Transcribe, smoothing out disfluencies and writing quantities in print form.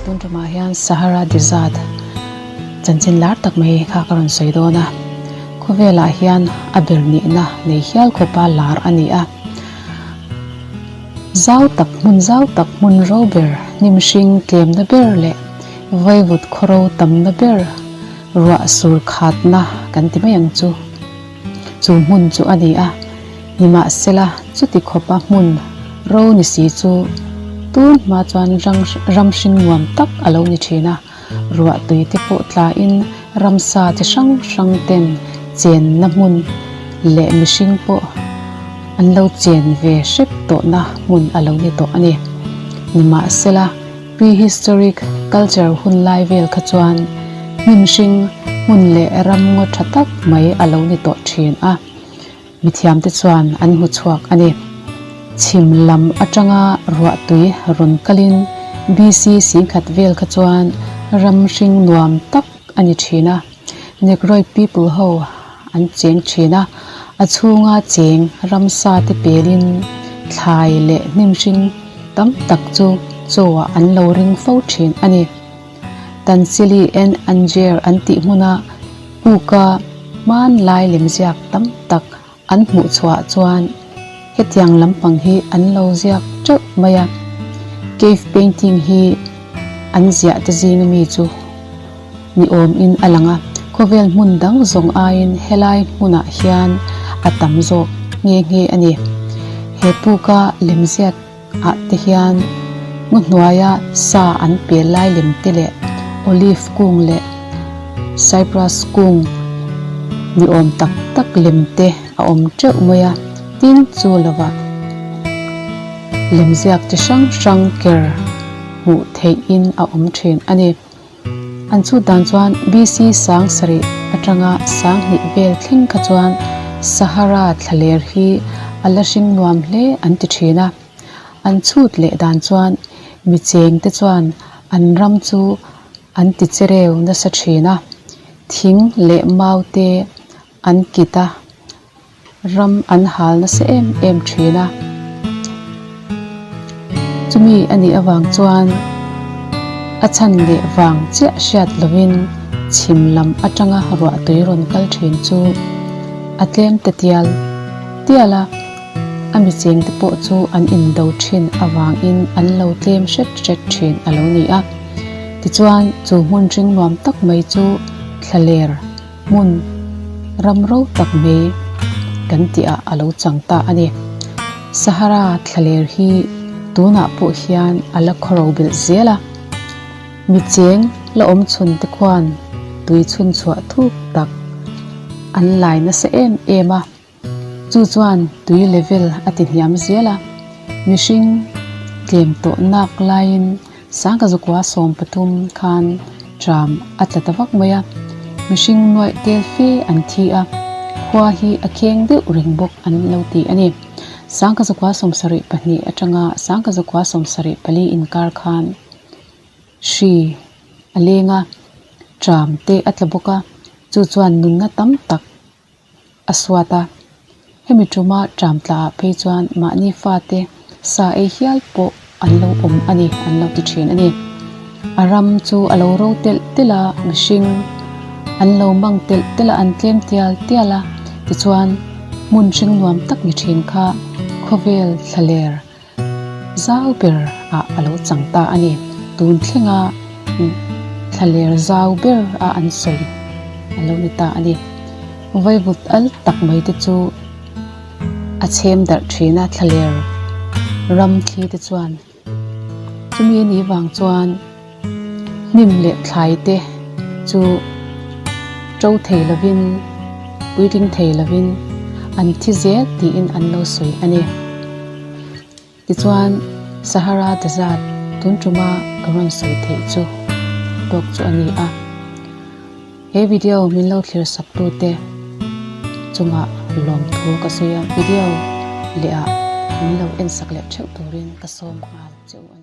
Tun tumah hian Sahara Desert chanchin lar tak mai kha ka rawn sawi dawn a. Khawvelah hian a ber nihna nei hial khawpa lar a ni a. Zau tak hmun zau tak hmun ro ber, hnim hring tlemna ber leh vaivut khawro tamna ber ruah sur khatna kan ti mai ang chu. Chu hmun chu a ni a, nimahsela chuti khawpa hmun ro ni si chu tun hma chuan ram hring nuam tak a lo ni thin a, ruah tui te pawh tlain ramsa chi hrang hrang ten chenna hmun leh mihring pawh an lo chen ve hrep tawhna hmun a lo ni tawh a ni. Nimahsela Prehistoric culture hun lai vel kha chuan hnim hring hmun leh ram ngaw tha tak mai a lo ni tawh thin a, mithiamte chuan an hmu chhuak a ni. Chhim lam atanga ruahtui rawn kalin BC singkhat vel kha chuan ram hring nuam tak a ni thin a, Negroid people ho an cheng thin a, a chhunga cheng ramsa te pelin thlai leh hnim hring tam tak chu chaw ah an lo ring fo thin a ni. Tansili and Angier an tih hmuna puka hmanlai lemziak tam tak an hmuh chhuah chuan hetiang lampang hi an lo ziak teuh mai a, cave painting hi an ziah te zinga mi chu ni awm in a lang a, khawvel hmun dang zawng aiin helai hmunah hian a tam zawk nghe nghe a ni. He puka lemziak ah te hian ngaw hnuaia sa an pel lai lem te leh olive kung leh cyprus kung ni awm tak tak lem te a awm teuh mai a, tin chu lovah lemziak chi hrang hrang ker hmuh theih in a awm thin a ni. An chhut dan chuan BC 7000 atanga 2000 vel thleng kha chuan Sahara thlaler hi a la hring nuam hle an ti thin a. An chhut leh dan chuan mi cheng te chuan an ram chu an ti chereu nasa thin a, thing leh mau te an kit a. Ram an hal nasa em em thin a, chumi a nih avang chuan a chhan leh vang chiah hriat lovin chhim lam atanga ruahtui rawn kal thin chu a tlem ta tial tial a, a mi chengte pawh chu an indo thin avangin an lo tlem hret hret thin a lo ni a. Tichuan chu hmun hring nuam tak mai chu thlaler Hmun ram ro tak mai kan tih ah a lo chang ta a ni. Sahara thlaler hi tunah pawh hian a la khawro belh zel a. Mi cheng la awm chhun te khuan tui chhun chhuah thuk tak an lai nasa em em a. Chu chuan tui level a ti hniam zel a, mihring tlem tawh nak laiin Sangkazukua 13 khan tram a tla ta vak mai a, mihring nuaih tel fe an thi a, khua hi a kheng deuh reng bawk an lo ti a ni. Sangkazukua 72 atanga Sangkazukua 74 inkar khan hri a leng a, tram te a tla bawk a, chu chuan nunna tam tak a suat a, hemi tuma tram tla ah phei chuan mahni fate sa ei hial pawh an lo awm a ni an lo ti thin a ni. A ram chu a lo ro telh telh a, mihring an lo mang telh telh a, an tlem tial tial a, tichuan hmun hring nuam tak ni thin kha khawvel thlaler zau ber ah a lo chang ta a ni. Tun thlenga thlaler zau ber a an sawi a lo ni ta a ni. Vaivut al tak mai te chu a chhem darh thin a thlaler ram thli te chuan chumi a nih vang chuan hnim leh thlai te chu to thei lovin puitling thei lovin an thi zel tiin an lo sawi a ni. Tichuan Sahara Desert tun tuma ka rawn sawi theih chu tawk chu a ni a. He video min lo thlir sak tute chungah lawmthu ka sawi a, video leh ah min lo en sak leh theuh turin ka sawm nghal che u a ni.